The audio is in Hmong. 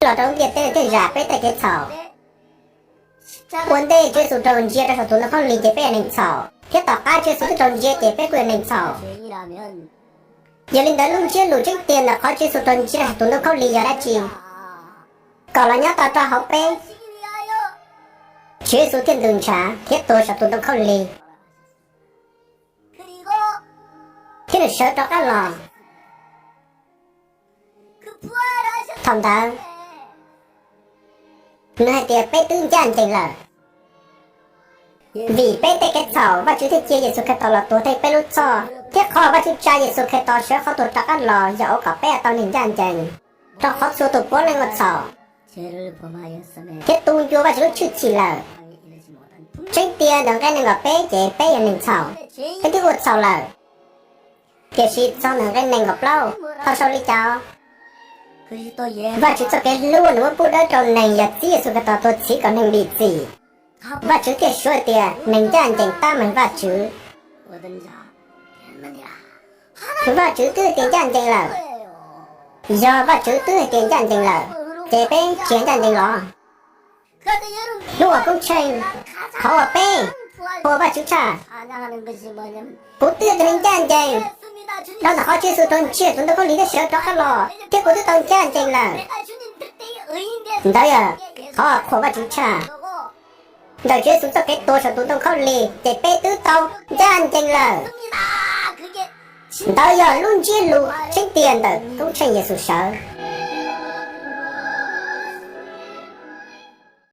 los rau ntiaj teb thiaj zam peb tej kev txhaum. Ua ntej Tswv Yexus raug ntsia rau saum tus ntoo khaub lig ces peb yog neeg txhaum, thiab tom qab Tswv Yexus twb raug ntsia ces peb kuj yog neeg txhaum. Yog li ntawd lub ntsiab lus tseeb tiag ntawm qhov Tswv Yexus raug ntsia rau saum tus ntoo khaub lig yog dab tsi? Kom los nyob tau rau hauv peb, Tswv Yexus thiaj ntws ntshav thiab tuag saum tus ntoo khaub lig, thiab nws sawv rov qab los. Thaum ntawd nws hais tias peb twb ncaj ncees lawm. Vim peb tej kev txhaum Vajtswv thiaj cia Yexus Khetos los tuag thaij peb lub txhoj, thiab qhov Vajtswv tsa Yexus Khetos sawv qhov tuag rov qab los yog ua kom peb tau neeg ncaj ncees, rau qhov txhua tus puav leej ua txhaum thiab tu ncua Vajtswv lub tshwj chim lawm. Tseeb tiag ntawm nqe nees nkaum peb ces peb yog neeg txhaum, peb twb ua txhaum lawm. Tiam sis txog ntawm nqe nees nkaum plaub, tau sau li cas? Vajtswv txoj kev hlub uas nws muab pub dawb rau neeg yog txib Yexus Khetos tuag txhiv kom neeg dim txim. Vajtswv thiaj suav tias neeg ncaj ncees tab meeg Vajtswv. Vajtswv twb hais tias ncaj ncees lawm. Yog Vajtswv twb hais tias ncaj ncees lawm, ces peb tsis ncaj ncees los? Hnub ua koob tsheej, qhov uas peb qhuas Vajtswv tshaj. Kuv twb yog tus neeg ncaj ncees, dhau ntawm qhov Tswv Yexus raug ntsia tus ntoo khaub lig thiab sawv rov qab los, thiab kuv twb tau ncaj ncees lawm. Ntawd yog qhov qhuas Vajtswv tshaj. Ntawm Tswv Yexus txoj kev tuag saum tus ntoo khaub lig ces peb twb tau ncaj ncees lawm. Ntawd yog lub ntsiab lus tseeb tiag ntawm koob tsheej Yexus sawv.